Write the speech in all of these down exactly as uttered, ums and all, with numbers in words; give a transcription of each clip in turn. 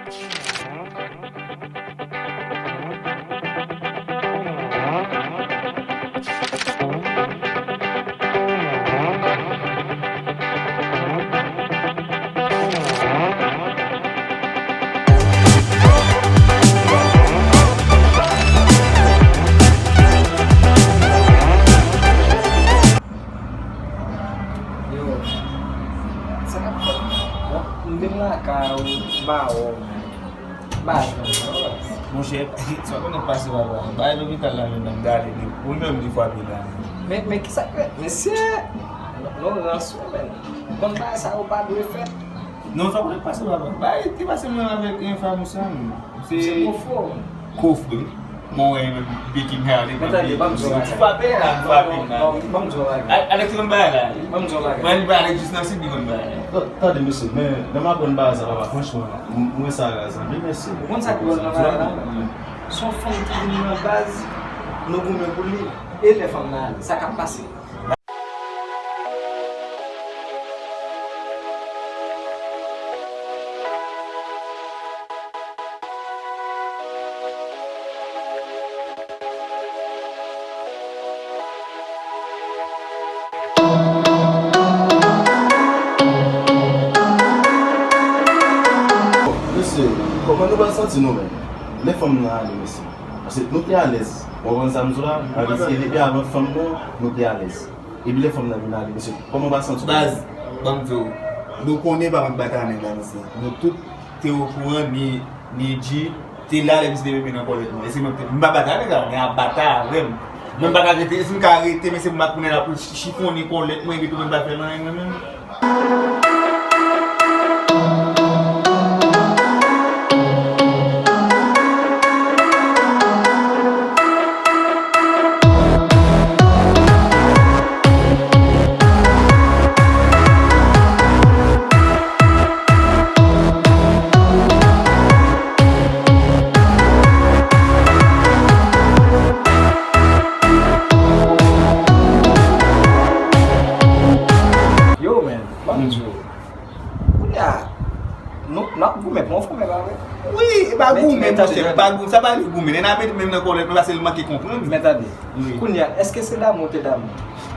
Yo, sa k ap fèt? M vin lakay ou, m pa wè w, man. M pa jwenn ou, baz. Monchè, sa w konnen k pase papa. Bay lopital la menm nan m gade li. Ou menm li frape la. Men, men ki sa k fèt? Mesye, nou rans wi, men. Konn bagay sa yo pa dwe fèt. Non, sa w konnen k pase papa. Bay, ki pase menm avèk enfamous la, menm? Se kof wi. Kof wi. Mwen wè menm Pekin Halle. Men tande, ban m di w yon bagay. Ti frape la, frape la. Ban m di w yon bagay. Alex konn bagay la. Ban m di w yon bagay. Mwen li pa Alex jis nan sid li konn bagay la. Tande mesye, men lè m aprann bagay sa papa, franchman, m, m wè sa raz anpil mesye. Ou konn sa k dwòl nan bagay la? Se yon fanm ki vin nan baz, nou goumen pou li, e lè fanm nan ale, sa k ap pase? Mesye, kòman nou pral santi nou menm? Lè fanm nan ale, mesye. Paske nou te alèz. Ou konprann sa m di w la? Sa vle di, depi avan fanm nan, nou te alèz. Epi lè fanm nan vin ale, mesye, kòman w pral santi w? Baz, ban m di w, nou konnen pa mwen k bat a nèg la, mesye. Nou tout te okouran, ni, ni G, te la lè misye te met men nan kòlèt mwen. E se mwen k te, m pa bat a nèg la, men a bat avè m. Mwen m pa ka rete, si m ka rete, mesye, m pa konnen la pou chi-, chifonnen kòlèt mwen, epi tou mwen pa fè nan anyen mwen menm. Yo, man, ban m di w. Kounye a, nou, n ap goumen pou yon fanm, e pa vre? Wi, e pa goumen, monchè, pa gou-, sa pa vle goumen. Nèg la met men nan kòlèt mwen, paske l manke konprann. Men tande, kounye a, èske se damou w te damou?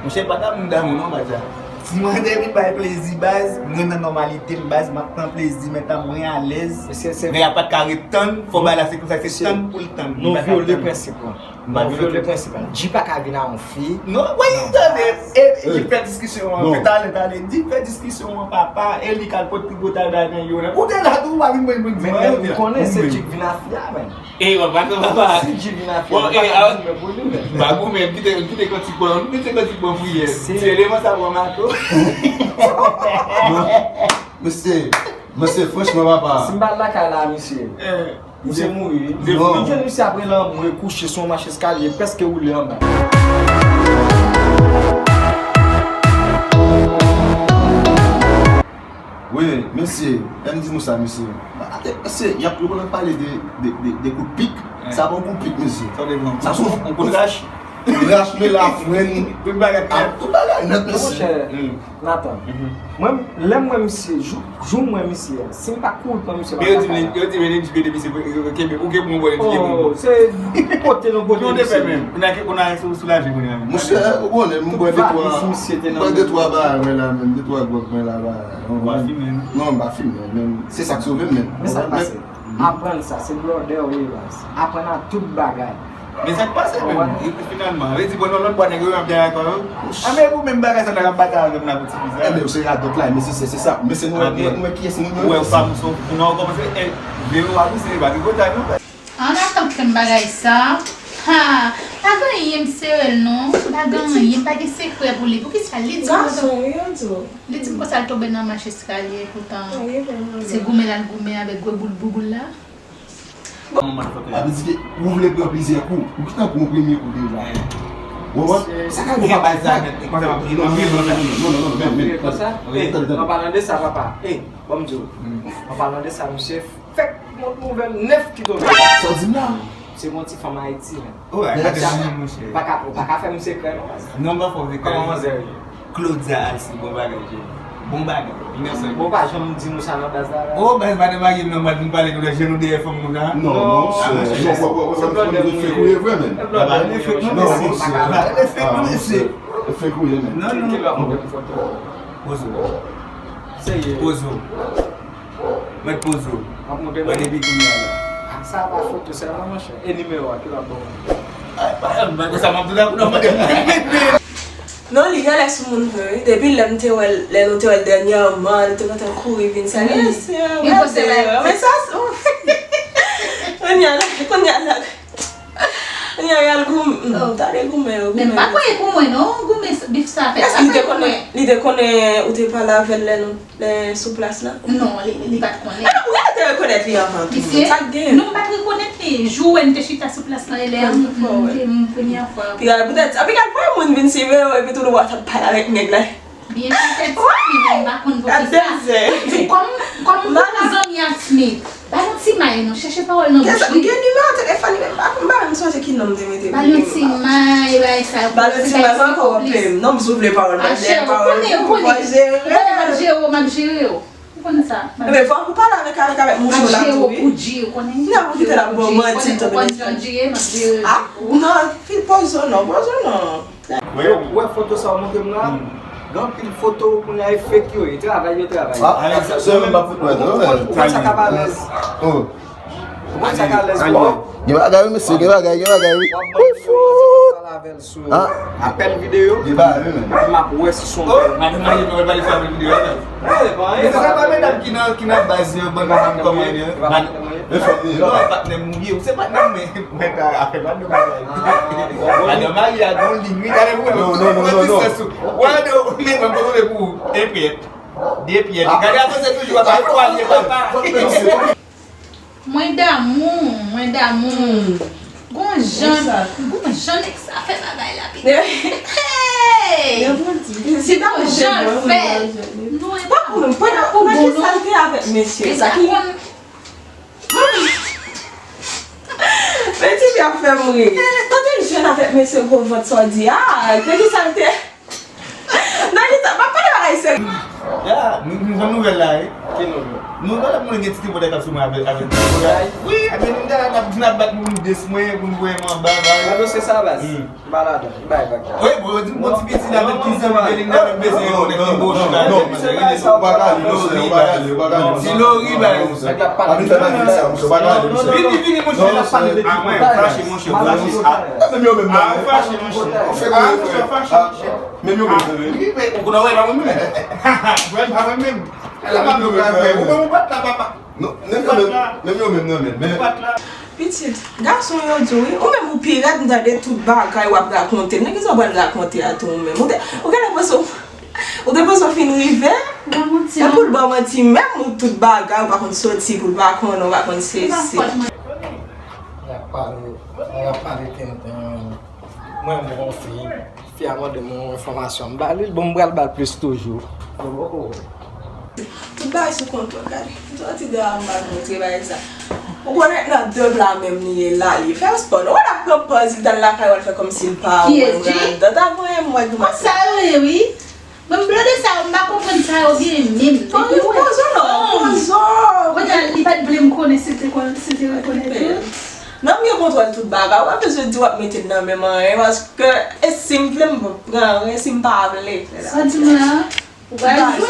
Monchè, pa damou m damou non, Badja. Si mwen te vin bay plezi, baz, mwen nan nòmalite m, baz, m ap pran plezi, men tanm mwen alèz. Nèg la pa t ka ret tann, fò bagay la se konsa, se tann pou l tann. Nou vyole prensip lan. Nou vyole prensip lan. G pa ka vin a yon fi. Non, wè, tande. E, e, G fè diskisyon an. Talè, talè. G fè diskisyon an, papa. E li k al pot pi gwo tay bay nan yo la. Ou te la tou, ou pa vin mwen, mwen di mwen. Men ou konnen se G k vin a fi a, men. E, papa, non, papa. Si G vin a fi a, papa, goumen pou li, men. Pa goumen, kite, kite kantik ban, kite kantik ban priyè. Se eleman sa pran mato. Mesye, mesye, franchman, papa. Si m pa lakay la, misye. Misye mouri wi. Non. Mwen jwenn misye apre lanmou e kouche sou yon mach eskalye, prèske woule anba. Wi, mesye, lè m di nou sa, mesye. Mesye, y ap, yo konn ap pale de, de, de, de kout pik. Sa pa yon kout pik, mesye. Sa se yon kout rach. Rach, men la frenn. Tout bagay nèt. Tout bagay nèt, mesye. Nathan, mwen, lè m wè misye, jou, jou m wè misye a, si m pa kouri pran misye, m ap lakay la. Yo di men, yo di men, G P de misye, kenbe, ou kenbe yon bò, yo di kenbe yon bò. Oh, se kote nou kote misye. Ki ou te fè menm? Kounye a, kounye a, sou, sou lavi kounye a menm. Monchè, ou konnen, m bwè de twa, m bwè de twa bagay mwen la menm, de twa gwòg mwen la, bagay. Ou pa fimen? Non, m pa fimen, men se sa k sove m menm. Men sa k pase. Aprann sa, se blòdè w ye, baz. Aprann a tout bagay. Men sa k pase menm, finalman. Vle di, bon, nan lòt bwa nèg yo ap dèyè kò yo. Anben, pou menm bagay sa, nèg ap batay avè m la pou ti fi sa. Enben, se radòt la, men se, se, se sa. Men se nou wè, nou wè kiyès moun yo. Ou wè, ou pa m sou, non, ou kòmanse, eh, veye w a pouse, pa tripotay, non. An atann ke m bagay sa, ha, pa gen anyen m sere l non, pa gen anyen, m pa gen sekrè pou li. Poukisa li di m konsa? Gason, wi, yo di w. Li di m konsa l tonbe nan mach eskalye, poutan se goumen l al goumen avèk gwo boul bouboul la. Sa vle di ke ou vle pran plizyè kou, ou gentan pran yon premye kou deja. Ou konprann? Sa ka gen bagay sa nèt, konsa m ap ri non. Non, non, non, non, men, men. Konsa? Tande, tande. An palan de sa, papa. Ey, ban m di w. An palan de sa, misye fèk mont nouvèl nèf ki tonbe. Sa w di m la? Se yon ti fanm Ayiti, men. Oh, monchè. Pa ka, ou pa ka fè m sekrè, non. Non, m pa fè w sekrè. Kòman manzè ye? Claudia Alcide, bon bagay, Jay. Bon bagay. Bon, pa janm di nou sa nan baz la. Oh, baz, pa nan bagay m nan, mwen vin pale nou de jenou dèyè fanm nou la. Non, non, se non, wè, wè, wè, se blòdè nou ye. Fake ou ye vre, men. Se blòdè nou ye. Non, non, se fake ou ye, men. Non, non. Pozo. Serye. Pozo. Mèt pozo. Mwen depi kounye a la. Sa pa foto sèlman, monchè. E nimewo a, ki l ap ban mwen? Ay, pa yon bagay sa, m ap di la pou nou mande. Non, li genlè sou moun vre, wi. Depi lè m te wè l, lè nou te wè l dènyèman, nou te kontan kouri vin sa. Wi. Mesye, men sa, ouf. Kounye a la, kounye a la. Kounye a, y al goumen. Oh. Tande goumen yo, goumen yo. Men m pa kwè goumen, non, goumen bif sa fèt. Èske li te konnen, li te konnen ou te pale avè l lè nou Lè sou plas la? Non, li, li pa t konnen. Ah, ou genlè te rekonèt li anvan tou. Sa k gen? Non, m pa t rekonèt li. Jou wè n te chita sou plas la, e lè a m, m, m, m, premyè fwa. Piga poutèt sa, piga l voye moun vin swiv yo, epi tou nou wè w t ap pale avèk nèg la. Byen poutèt sa, men m pa konn pou kisa. Epi tou, kòm, kòm m pa zanmi ak Smith, Ba l yon ti may non, chèche pawòl nan bouch li. M gen nimewo telefòn li, men m pa, m pa menm sonje ki non m te mete pou li. Ba l yon ti may, bagay sa yo. Ba l yon ti may, pa ankò wè m. Non, m soufle pawòl, m ap jere pawòl pou w jere. Ou konnen, ou konnen. Ou konnen m ap jere w, m ap jere w. Ou konnen sa. Ebyen, fòk ou pale avèk, avèk, avèk mouche w la tou, wi. M ap jere w pou di, ou konnen. Kounye a pou kite l ap ba w manti, ou konnen jan di ye, m ap jere w. Ah, non, pozo non, pozo non. Ou wè foto sa w montre m la? Gen anpil foto kounye a e fake yo ye, travay yo travay. Ah, se menm pa foto a, non, men. Ou konn sa k ap alèz? Ou konn sa k alèz pou w? Gen bagay, wi, mesye, gen bagay, gen bagay, wi. Wi, fout. Apèl videyo. Gen bagay, wi, men. Epi m ap wè si se yon bèl. Madanm marye, nou pale sou apèl videyo a, men. Men se sa pa medam ki nan, ki nan baz yo, ban nou kòmande. E fòk li non, patnè m ou ye, ou se patnè m, men mwen ta afè pa de bagay. Madanm marye a gon liy, wi, gade pou wè. Non, non, non, non, non. Wè, de ou, men mwen kontwole pou ou. E pyèt. De pyèt. Gade a koze toujou ap fè twal ye papa. Mwen damou, mwen damou. Gon jan, gon jan nèg sa fè bagay la, pitit. Hey! Si gon jan l fè. Non, e pa pou, pa pou bon, non. Sa l te avèk mesye sa ki Men tifi ap fè m ri. Tande l jwenn avèk mesye gwo vant sa w di a. Nan ki sa l te. Nan ki sa, m ap pale bagay serye. Ya, nou, nou jwenn nouvèl la, wi. Ki nouvèl? Nouvèl ap mwen gen ti tripotay k ap sou mwen avèk, avèk tripotay. Wi, men nou ta, n ap, n ap bat moun des mwen, pou nou voye m anba, bagay. Nan dosye sa, baz. M pa ladan, m bay vag la. Wi, bon, yo di m gon ti piti la, menm ki zanmi Belinda, menm bezwen yon nèg ki gwo chita. Non, non, non, ou pa ka li, non, ou pa ka li, ou pa ka li. Ti Lori, bay. Nèg la pa li. Vini, vini, monchè, la pa li. Ah, mwen, fache, monchè, fache. Ah, ou fache, monchè. Ah, ou fache, monchè. Menm yo menm, wi, men ou konnen wè, pa mwen menm. Wè, pa mwen menm. Ou pa mwen bat la, papa. Non, menm yo menm, menm yo menm nan men, men. Pitit, gason yo di w, wi, ou menm ou pi rèd, m tande tout bagay w ap rakonte m. Nan kisa w pral rakonte a tou ou menm? Ou te, ou genlè panse w, ou te panse w fin rive? Epi w ba w manti menm, ou tout bagay, ou pa konn soti, pou l pa konnen, ou pa konn sesi. Y ap pale, y ap pale tenten. Mwen, m gon fi. Fi a mande m yon enfòmasyon, m ba li l, bon, m pral ba l plis toujou. Tout bagay sou kontwòl, gade. Soti deyò a, m pral montre bagay sa. Ou konnen nan de bla menm li ye la, li fè spò. Ou wè l ap pran pòz, li t al lakay, w al fè kòmsi l pa wè m anndan. Ta voye m wè grimas la. Konsa yo ye, wi. Bon, blode sa yo, m pa konprann sa yo gen menm. Pozo non, pozo. Kounye a, li pa t vle m konnen si l te kon-, si l te rekonèt yo. Non, m gen kontwòl tout bagay. Ou pa bezwen di w ap mete l nan men m anyen, paske e si m vle, m pran anyen, si m pa vle. Sa w di m la? Ou pral jwe?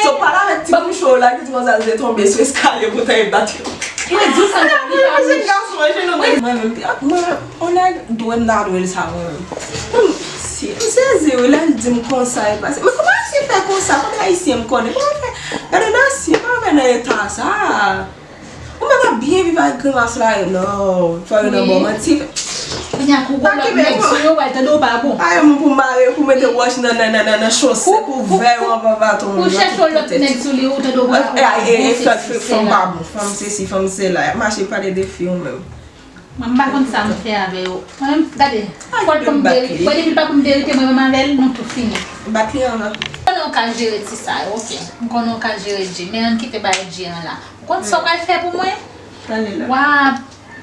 So, pale avèk ti bouch ou la ki di konsa l te tonbe sou eskalye pou tèt bat yo. Mwen di w sa, li pa wouj. Mwen menm, mwen, on nèg dwe m ta dwe l sa, mwen menm. Si, m sezi, wi, lè l di m konsa, e pase. Men kòman Ayisyen fè konsa? Kòman Ayisyen m konnen? Kòman fè? Gade Nancy, pa fè nan eta sa. Ou menm ap byen viv ak grimas la, e non, fò yo nan bon manti. Kounye a, kou gon lòt nèg sou yo, w al tande w pa bon. Pa gen moun pou mare, pou mete wòch nan, nan, nan, nan, nan chosèt, pou vè w anvan baton. Pou chèche yon lòt nèg sou li, ou tande w pa bon. E, e, e, fanm pa bon, fanm sesi, fanm sela, y ap mache pale de fi ou menm. Mwen, m pa konn sa m fè avè yo. Mwen menm, gade, fò l pou m verite. Mwen, depi l pa pou m verite, mwen menm avè l, nou tou fini. Bat li anvan. M konnen w ka jere ti sa yo, oke. M konnen w ka jere Dje, men ann kite bagay Dje an la. Ou konn sa w pral fè pou mwen? Pale la. W a,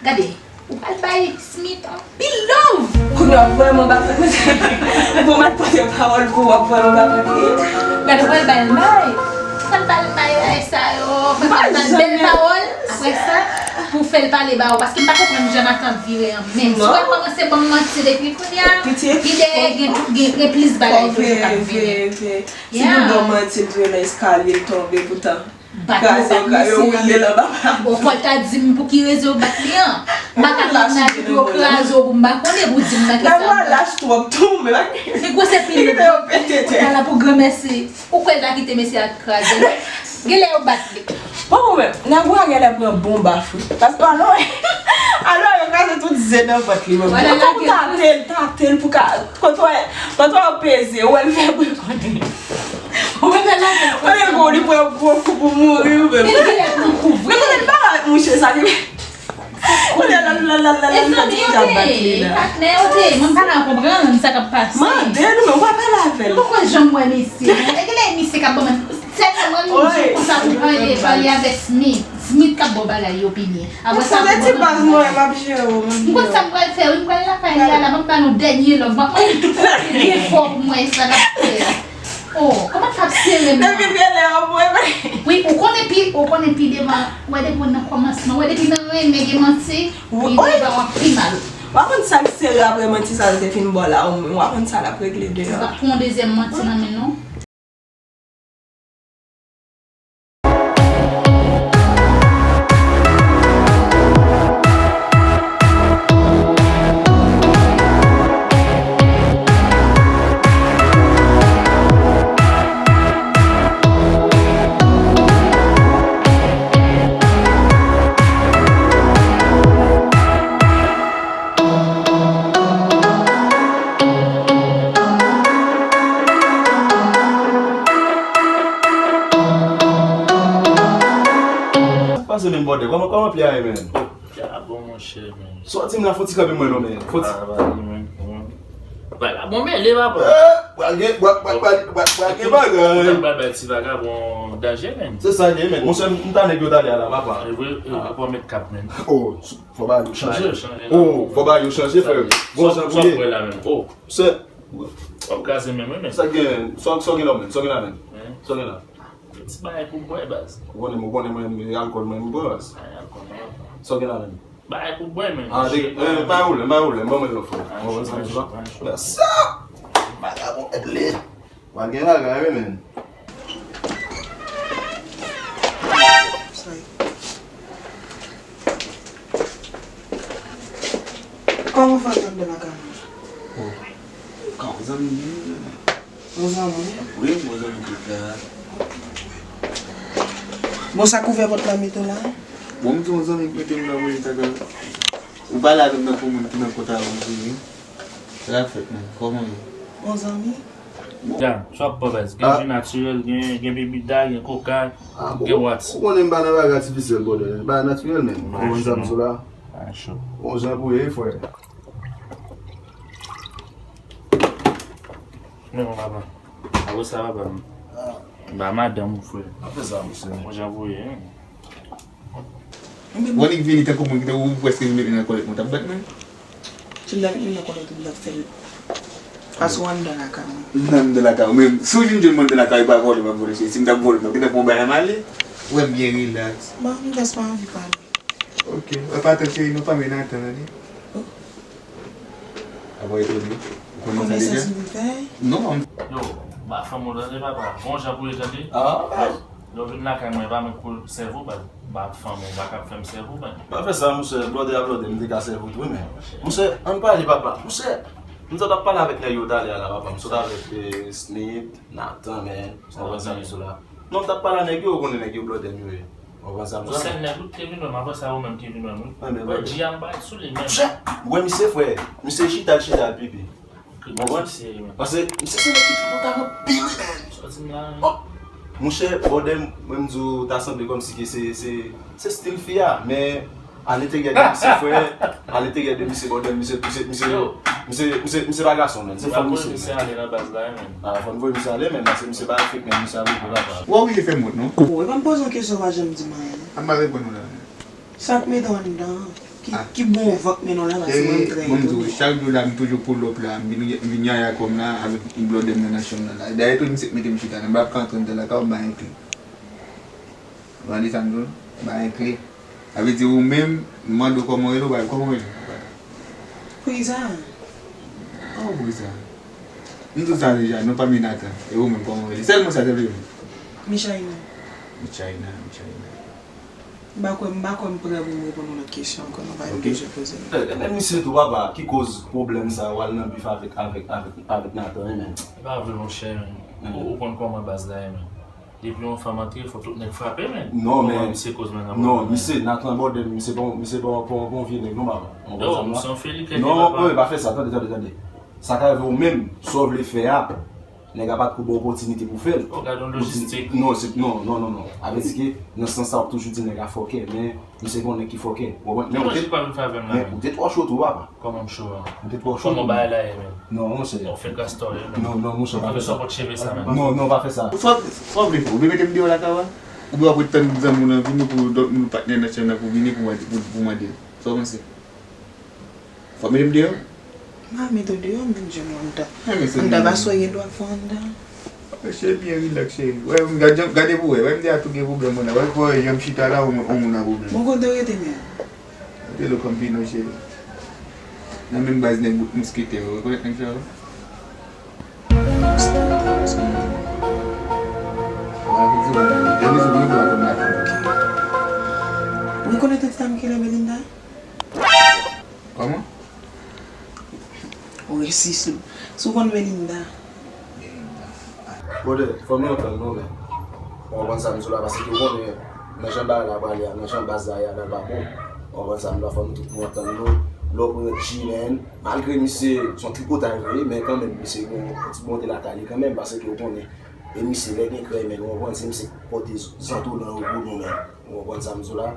gade, Ou pral bay Smith anpil love. Kounye a w ap vrèman ba fèt. Bon, m ap pote pawòl pou w, w ap vrèman ba fèt. Gade, ou pral bay l may. Ou pral bay l may, bagay sa yo. Ou pral bay l bèl pawòl. Apre sa, pou fè l pale ba ou. Paske m pa konprann jan Nathan ap vire an. Men, si w ap kòmanse ban m manti depi kounye a, li dèyè gen, gen, gen plis bagay toujou k ap vini. Si nou ban manti, l tonbe nan eskalye, l tonbe poutan. Bat yo, bat misye an. Yo woule l anba. Bon, fò l ta di m pou ki rezon yo bat li an. M pa ka pran nan yo kraze w pou m pa konnen pou di m nan ki sa. Nèg la lach twòp tou, men. Li gwosè pil. Li kite yo pete tè. Ala pou granmèsi. Ou kwè l ta kite mesye a kraze l? Genlè yo bat li. Bon, bon, men, nèg ou a genlè pran bon baf, wi. Paske alò, alò, yo kraze tout ze nan vant li, men. Vwala, lage l. Tate l, tate l pou ka, kote w, kote w peze, ou wè l fè bri konnen. Ou wè l lage l. Kote l bon, li pran gwo kou pou mouri, ou menm. Li genlè pran kou vre. Men kote l pa avèk mouche sa ki. Kounye a la, la, la, la, la, la, li deja bat li la. Patnè yo te, mwen pa ka konprann sa k ap pase. Mande nou, men ou pa pale avè l. Mwen pa konn janm wè misye, non. E genlè misye k ap ban mwen, sèlman mwen menm di konsa pou pale, pale avèk Smith. Smith k ap ba w bagay yo pi byen. Apre sa, pou mwen, m ap jere w, m ap jere w. M konn sa m pral fè, wi, m pral lakay li a la, m ap ba nou dènye lòv, m ap mande tout sa ki byen fò pou mwen, sa n ap fè a. Oh, kòman sa ap sere m nan? Depi trèlè an mwen. Wi, ou konnen pi, ou konnen pi devan, wè depi nan kòmansman, wè depi nan renmen gen manti, pi devan w ap pi mal. W a konn sa l sere apre manti sa l te fin ba w la, ou menm, w a konn sa l ap regle deyò. Ou p ap pran yon dezyèm manti nan men l non. Sa k pase menm, brother? Kòman, kòman pye a ye, menm? Pye a bon, monchè, menm. Sòti m la, fò ti kanpe mwen non, menm. Fò ti. Ah, va, menm, menm. Bagay la bon, men, li papa. Eh, pral gen, pral, pral, pral, pral, pral gen bagay. Ou ta pral bay ti vagabon danje, menm. Se sa l ye, menm. Monchè, m ta nèg yo talè a la, papa. E vre, e vre, pa met kap, menm. Oh, fò bagay yo chanje. Bagay yo chanje la. Oh, fò bagay yo chanje, frè. Bon jan pou ye. Sa w wè la, menm. Oh. Se. W ap kraze menm, wi, menm. Sa gen, sa, sa gen la, menm. Sa gen la, menm. Sa gen la. Ti bagay pou bwè, baz. Ou konnen, ou konnen mwen, alkòl mwen, m bwè, baz. Ay, alkòl mwen. Sa w gen la menm? Bagay pou bwè, men. Ah, de, eh, pa woule, pa woule, ban mwen lòt fwa. Mwen wè sa, sa. Sa! Vagabon, et li. Wa gen bagay, wi, men. Kòman w fè antre lakay mwen? Oh. Kòman zanmi m? Yon zanmi? Wi, yon zanmi ki la. Bon, sa k ouvè pòt la mete w la? Bon, m di yon zanmi k mete m la, wi, ta ka. Ou pale avè m tankou moun ki nan kont avè m, wi. Sa k ap fèt, menm? Kòman w ye? Yon zanmi? Bon. Sa w ap bwè, baz. Gen ji natirèl, gen, gen bibida, gen koka, gen wats. Ou konnen m pa nan bagay atifisyèl, brother. Bagay natirèl, menm. Ou konn sa m sou la? Yon jan pou ye, frè. Men bon, papa. Apre sa, papa, m ba madanm ou, frè. Apre sa, monchè. Bon jan pou ye, hein. Bon, li vini tankou moun ki te ou prèske vin met li nan kòlèt mwen, t ap bat mwen. Ti nèg li nan kòlèt ou, l ap fè l. Pase w anndan lakay mwen. Nan anndan lakay ou, men si w vin jwenn mwen anndan lakay ou, e pa vòlè m ap vòlè, cheri. Si m t ap vòlè, m t ap gen pou yon bagay m ale. Ou wè m byen rilaks. Bon, m jis pa anvi pale. Ok. Wè pa tan, cheri, nou pa menm antann, tande. Oh. Apa etone? Ou konnen sa deja? Konnen sa, silvouplè? Non. Yo, ba fanm ou tande, papa. Bon jan pou yo tande. Ah. Lè w vin lakay mwen, pa met kou sèvo, ba, ba fanm ou, pa ka fè m sèvo, ban. Pa fè sa, monchè. Blòdè a blòdè, m te ka sèvo tou, men. Monchè, ann pale, papa. Monchè, m sot ap pale avèk nèg yo talè a la, papa. M sot avèk, eh, Smith, Nathan, men. Ou konprann sa, mesye la. Non, m t ap pale a nèg yo, ou konnen nèg yo blòdè m yo ye. Ou konprann sa m di w la? Ou sèl nèg ou ki te vin wè m, apre sa ou menm ki vin wè m, wi. Wè, men, wè, brother. Di a m bay sou li menm. Monchè, ou wè misye, frè, misye chita, l chita, l pipi. Ou konprann? Paske misye se nèg ki tripotay anpil, wi, men. Sòti m la, men. Oh! Monchè, brother, mwen m di w, ta sanble kòmsi ke se, se, se stil fi a, men à l'intérieur de misye, frè, à l'intérieur de misye, brother, misye, misye, misye, misye, misye, misye pa gason, men. Se fanm misye, men. Misye ale nan baz la, men. Ah, fò n voye misye ale, men, paske misye pa fake, men, misye ap regle papa. Ou oblije fè m wont, non? Bon, e pa m poze yon kesyon, ou pa janm di m anyen, non. A m pa reponn ou la, men. Sa k mete w anndan an? Ki, ki bon vant men non la, pase mwen trè bon, m di w, chak jou la, m toujou pull up la, m vin, m vin yaya kò m la, avèk blòdè m nan nasyon nan la. Dayè, tou misye k mete m chita la, m pa ka antre anndan lakay ou, m pa gen kle. Ou tande sa m di w? M pa gen kle. Sa vle di ou menm, m mande w kòman w rele, ou pa, kòman w rele? Priza. Oh, Priza. M di w sa deja, non pa m Nathan. E ou menm, kòman w rele? Sèlman sa, sèlman. Michaina. Michaina, Michaina. M pa kwè, m pa kwè m prè pou m reponn yon lòt kesyon ankò, non, pa yon kesyon poze m. Ebyen, misye tou, papa, ki koz pwoblèm sa, w al nan bif avèk, avèk, avèk, avèk Nathan, wi, men. E pa vre, monchè, men. Ou, ou konn kòman baz la ye, men. Depi yon fanm antre, fò tout nèg frape, men. Non, men. Kòman misye koz, men, nan pwoblèm, men. Non, misye, Nathan bòdè, misye pa, misye pa, pa, pa yon vye nèg, non, papa. Ou konprann sa, non? Misye yon feli kèk papa. Non, pa fè sa, tande, tande, tande. Sa ka rive ou menm, sa w vle fè a, nèg la pa t ko ba w opòtinite pou fè l. Oh, gade yon lojistik. Non, se, non, non, non, non. Sa vle di ke nan sans sa, w ap toujou di nèg la fòkè, men misye pa yon nèg ki fòkè. Ou konprann? Men ou te, lojik pa vin fè avè m la, men ou te twò cho tou, papa. Kòman m cho a? Ou te twò cho tou. Kòman bagay la ye, men? Non, monchè. Ou fè kras tò ye, men. Non, non, monchè, pa fè sa. Ou fè sa. Non, non, pa fè sa. Fò, fò vle fè. Ou vle mete m deyò lakay ou a? Oubyen w ap ret tann zanmi w lan vini pou dòt moun patnè nan chanm nan pou vini pou mande, pou, pou mande l? Sa w panse? Fò mete m deyò? M pa mete w deyò, m vin jwenn ou anndan. Anndan, pase w gen dwa fè w anndan. Mesye byen rilaks, cheri. Wè, m gade, gade pou wè. Wè, m deja tou gen pwoblèm, mwen la. Wè, pou wè, jan m chita la, on, on moun nan pwoblèm. Bon, kote w rete menm? Rete lo Campino, cheri. Nan menm baz nèg bout mousketè yo. Rekonèt nèg sa yo? Mousketè, mousketè. Mwen ap di w, depi sou mwen, mwen ap konn la. Ou rekonèt entèm ki rele Belinda? Kòman? Ou resi sou, sou konn Belinda. Belinda. Brother, fò nou antann nou, men. Ou konprann sa m di w la, paske ou konnen, nan jan bagay la prale a, nan jan baz la ye a, la pa bon. Ou konprann sa m di w la, fò nou tout nou antann nou. Lè w pran G-Man, malgre misye se yon tripotay vre, men kanmenm, misye gen yon ti bonte lakay li kanmenm, paske ou konnen, e misye lè gen krèy, men ou konprann, se misye k pote zantolan yo pou nou, men. Ou konprann sa m di w la?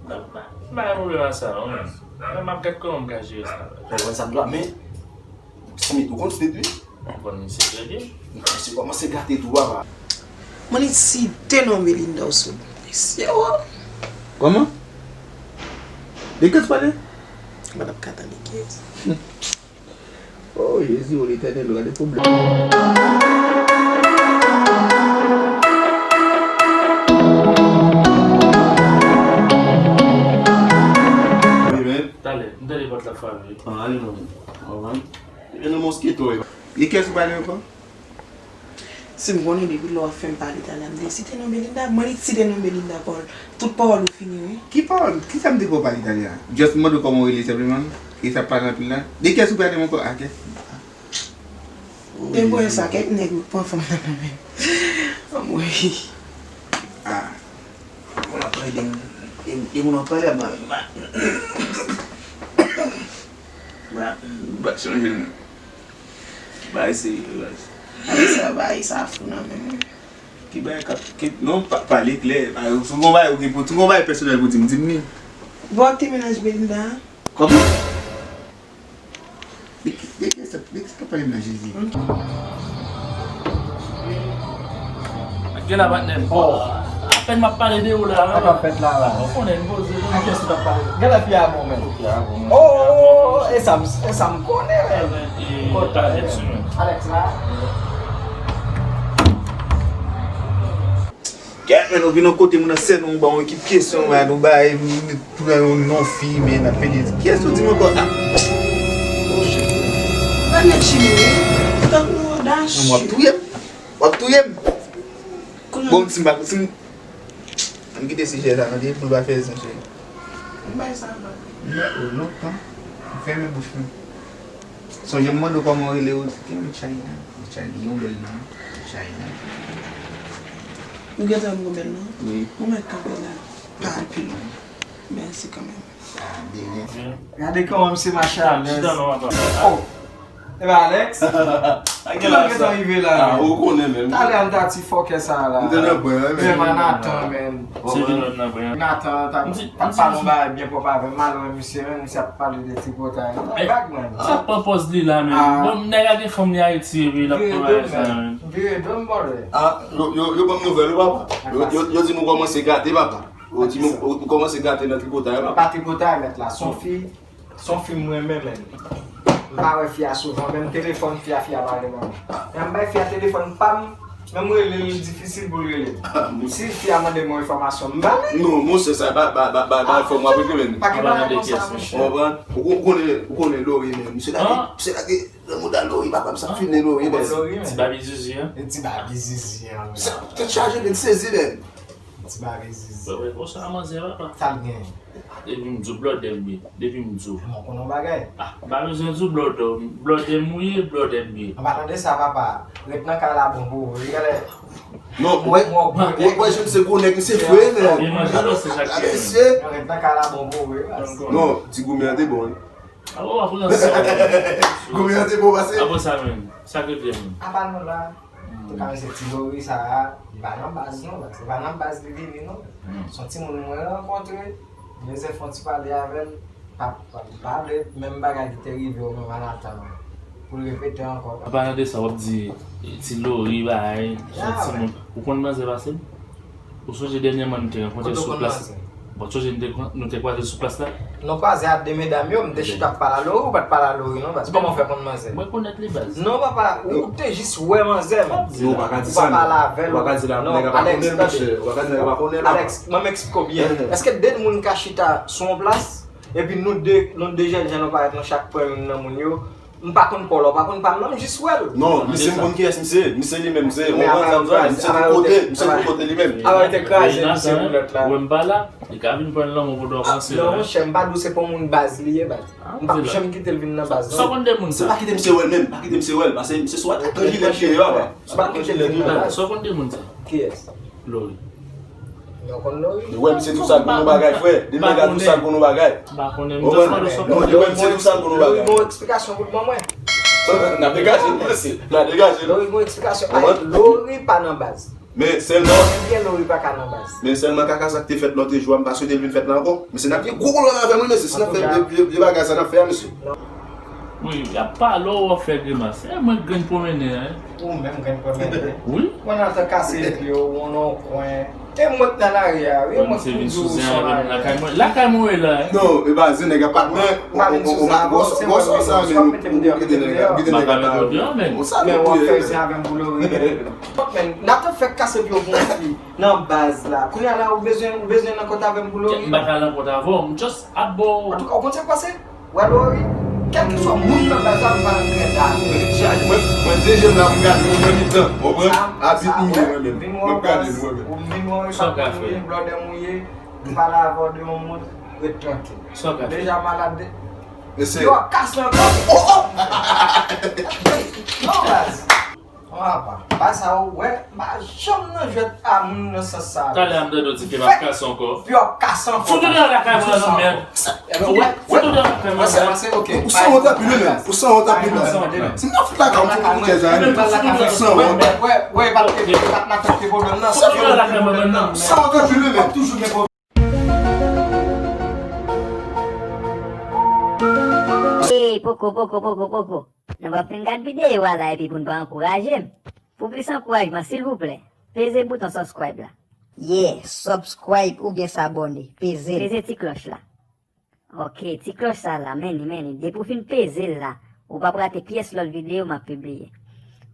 M pa, m pa gen pwoblèm ak sa, non, men. Men m ap gad kòman m ka jere sa. Ou konprann sa m di w la, men Smith, ou konn Smith, wi? M konn misye trè byen. Misye kòmanse gate tou, papa. Mwen li site non Belinda w sou mesye w. Kòman? De kiyès w pale? Mwen ap ka tande kiyès. Oh, Jezi, o Letènèl, gade pwoblèm. Wi, men. Talè, m tande pòt la frape. Ah, ale non. Alright. Epi nan mosketo, e. E kiyès ou pale ankò? Si m konnen depi lè w ap fè m pale italyan, m te site non Belinda. Mwen li site non Belinda, Paul. Tout pawòl ou fini, wi. Ki pawòl? Kisa m te fè w pale italyan? Just m mande w kòman w rele senpleman. E sa pale anpil la. De kiyès ou pale ankò? A, kiyès? E pou sa, kèk nèg pran fanm nan nan men. Anmwey. Ah. Moun ap pale de, de, de moun ap pale, ba, ba, ba, ba, chanje non. Bagay serye, bagay. Bagay sa, bagay sa fou nan men mwen. Ki bagay k ap, ki, non, pa, pale klè. Bagay, si w gon bagay ou gen pou, si w gon bagay pèsonèl pou di m, di m li. Bon, ak te mennaj Belinda a? Kòman? De ki, de ki sa, de ki sa k ap pale m la, Jezi? Gen la patnè. Oh. Apèn m ap pale de ou la. Sa k ap fèt la, la? Ou konnen, m poze. A kiyès ou t ap pale? Gen la fi a bon, men. Fi a bon, men. Oh, oh, oh, oh, e sa m, e sa m konnen, men. Kòta, Alex, men. Alex la. Kèt, men, nou vin yon kote, moun nan sènen, nou ba yon ekip kesyon, men, nou bay, nou met tou nan yon non fi, men, n ap pede. Kiyès ou di m ankò? Ah. Oh, shit. Pa nèg chimè, wi. Tank nou odas. Non, w ap touye m. W ap touye m. Bon, si m pa, si m, ann kite sijè sa, tande, pou l pa fè zen, cheri. M bay sa ankò. M bay ou lontan. M fèmen bouch mwen. Sonje m mande w kòman w rele, ou di, "Michaina, Michaina, yon bèl non, Michaina." Ou gentan wè m gon bèl non? Wi. Ou mèt kanpe la. Pa al pi lwen. Mèsi kanmenm. Ah, de rien. Gade kòman misye mache alèz. Chita non, papa. Oh! E pa Alex? Ki lè w gentan rive la, men? Ah, ou konnen menm. Talè a m ta ti fòkè sa a la. M te nan pwen, wi, men. Men Nathan, men. Se vin lòt nan pwen. Nathan t ap, t ap pale yon bagay byen pwòp avè m, m al wè misye, men misye ap pale de tripotay. Li t ap gad mwen. Sa pran pòz li la, men. Ah. Bon, nèg la gen fanm li Ayiti, epi l ap pran bagay sa, men. Vire do m, vire do m, bòdè. Ah, yo, yo, yo ban m nouvèl, wi, papa. Yo, yo, yo di nou kòmanse gate, papa. Ou di mwen, ou, ou kòmanse gate nan tripotay la. Pa tripotay, mèt la. Se yon fi, se yon fi m renmen, menm. M pa wè fi a souvan, menm telefòn fi a, fi a pa reponn mwen. Lè m bay fi a telefòn pa m, menm rele l, li difisil pou l rele m. Si fi a mande m yon enfòmasyon, m ba li. Non, monchè, sa, ba, ba, ba, ba, ba fò m ap rete menm. Pa gen bagay konsa, monchè. Ou konprann? Ou, ou konnen, ou konnen Lori menm. Misye lage, misye lage nan mouda Lori, papa m sa fini Lori, menm. Ti babi zizi, an? E ti babi zizi, an. Sa, tèt chaje, men sezi, menm. Ti bagay zizi. Bon, bon, sa manzè, papa. Sa l gen? Depi m di w blòdè m ye. Depi m di w. Mwen konnen yon bagay. Ah, m pa bezwen di w blòdè, blòdè m ou ye, blòdè m ye. An palan de sa, papa, ret nan kay la bon pou ou. Regade. Non, wè, wè, wè, jen se gwo nèg, se fre, men. Byen manje, non, se sa ki. Gade, mesye. Ret nan kay la bon pou ou, wi. Non, ti goumen an te bon, wi. Ah, bon, apre sa, goumen an te bon pase. Apre sa, menm. Sa k rete, menm. Apa nou la. Antouka, mesye, ti Lori sa a, li pa nan baz non, baz. Li pa nan baz li vini non. Se yon timoun mwen rankontre, m bezwen fè yon ti pale avè l, pa, pa, pa vle menm bagay ki te rive w menm Manhattan an, pou l repete ankò. An palan de sa, w ap di, eh, ti Lori, bay, se yon timoun. Ou konn manzè pase m? Ou sonje dènyèman nou te rankontre sou plas la? Bon, sonje nou te, nou te kwaze sou plas la? Nou kwaze ak de medam yo, m te chita ap pale a Lori, ou pa t pale a Lori non, baz. Kòman w fè konn manzè? Mwen konèt li, baz. Non, papa, ou te jis wè manzè, men. Non, ou pa ka di sa, non. Ou pa pale avè l. Ou pa ka di la, nèg la pa konnen l, monchè. Ou pa ka di nèg la pa konnen l, papa. Alex, ban m eksplike w byen. Èske de moun ka chita sou yon plas, epi nou de, nou de jèn jan nou parèt, nou chak pran youn nan moun yo, m pa konn pa w la, w pa konn pa m nan, m jis wè l. Non, misye, m konn kiyès misye ye. Misye li menm, misye, misye tout kote, misye tout kote li menm. Apa yo te kraze misye pou lòt la. Ou wè m pa la, li ka vin pran lanmou pou dò panse la. Non, monchè, m pa di w se pa yon moun baz li ye, baz. M p ap janm kite l vin nan baz, non. Sa konn de moun sa? Pa kite misye wè l menm, pa kite misye wè l, paske misye sou atak nan jilèt li ye, papa. Sa konn de moun sa? Kiyès? Lori. Yo konn Lori? Yo wè misye tou sal pou nou bagay, frè. Depi nèg la tou sal pou nou bagay. M pa konnen, m just pale sou. Non, yo wè misye tou sal pou nou bagay. Lori gon eksplikasyon pou l ban mwen. N ap degaje l, mesye. N ap degaje l. Lori gon eksplikasyon. Ay, Lori pa nan baz. Men sèlman. Ebyen, Lori pa ka nan baz. Men sèlman kaka sa k te fèt lòt jou a, m pa swete l vin fèt la ankò. Mesye, n ap gen gwo pwoblèm avè m, wi, mesye. Si n ap fè vye, vye, vye bagay sa n ap fè a, mesye. Wi, y ap pale w, w ap fè grimas. E mwen k grenn pwomennen an, en. Ou menm grenn pwomennen. Wi. Mwen nan tan kase pye w, ou nan yon kwen. E mwen k nan lari a, wi, e mwen k pou di w sou lari a. Lakay mwen, lakay mwen w ye la, en. Non, e pa zen nèg ap ap men, ou pa vin sou zen ankò, se mwen menm, ou ap mete m deyò, mete m deyò. M ap mete w deyò, men. Ou sa men w ap fè zen avè m pou Lori. Men, n ap fè kase pye w pou yon fi nan baz la. Kounye a la, ou bezwen, ou bezwen nan kont avè m pou Lori? M pa ka nan kont avè w, m just ap ba w. Antouka, ou konn sa k pase? Wè Lori, kèlkeswa moun nan baz la, m pa nan krèd avè l. Mwen, mwen, deje m la, m gade, mwen, mwen mitan, w konprann? Abit m ye, mwen menm. Mwen gade, mwen menm. Ou vin wè w, e pa blòdè m ou ye, m pale avè w de yon moun, ret trankil. Deja malad de. Yo ap kase ankò. Oh, oh! Non, baz. An apa, pa sa ou wè, m pa janm nan jwèt a moun nan sans sa. Talè a m tande w di ke m ap kase ankò. Fè, pi w ap kase ankò. Fout ou deyò lakay mwen nan mèd. Fout ou deyò lakay mwen nan mèd. Ou sanwont anpil wi menm. Ou sanwont anpil menm. Si m nan fout lakay mwen, fout ou deyò lakay mwen. Ou sanwont. Wè, wè, wè, pa t, pa t matant ki pwoblèm nan. Fout ou deyò lakay mwen menm. Ou sanwont anpil wi menm. Toujou gen pwoblèm. Ey, poko, poko, poko, poko. Nou p ap fin gad videyo a la epi pou n pa ankouraje m. Pou plis ankourajman, silvouplè, peze bouton subscribe la. Yeah, subscribe oubyen sabòne. Peze l. Peze ti klòch la. Ok, ti klòch sa la, men li, men li. Depi w fin peze l la, ou p ap rate pyès lòt videyo m ap pibliye.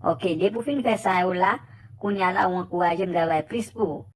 Ok, depi w fin fè sa yo la, kounye a la, ou ankouraje m travay plis pou ou.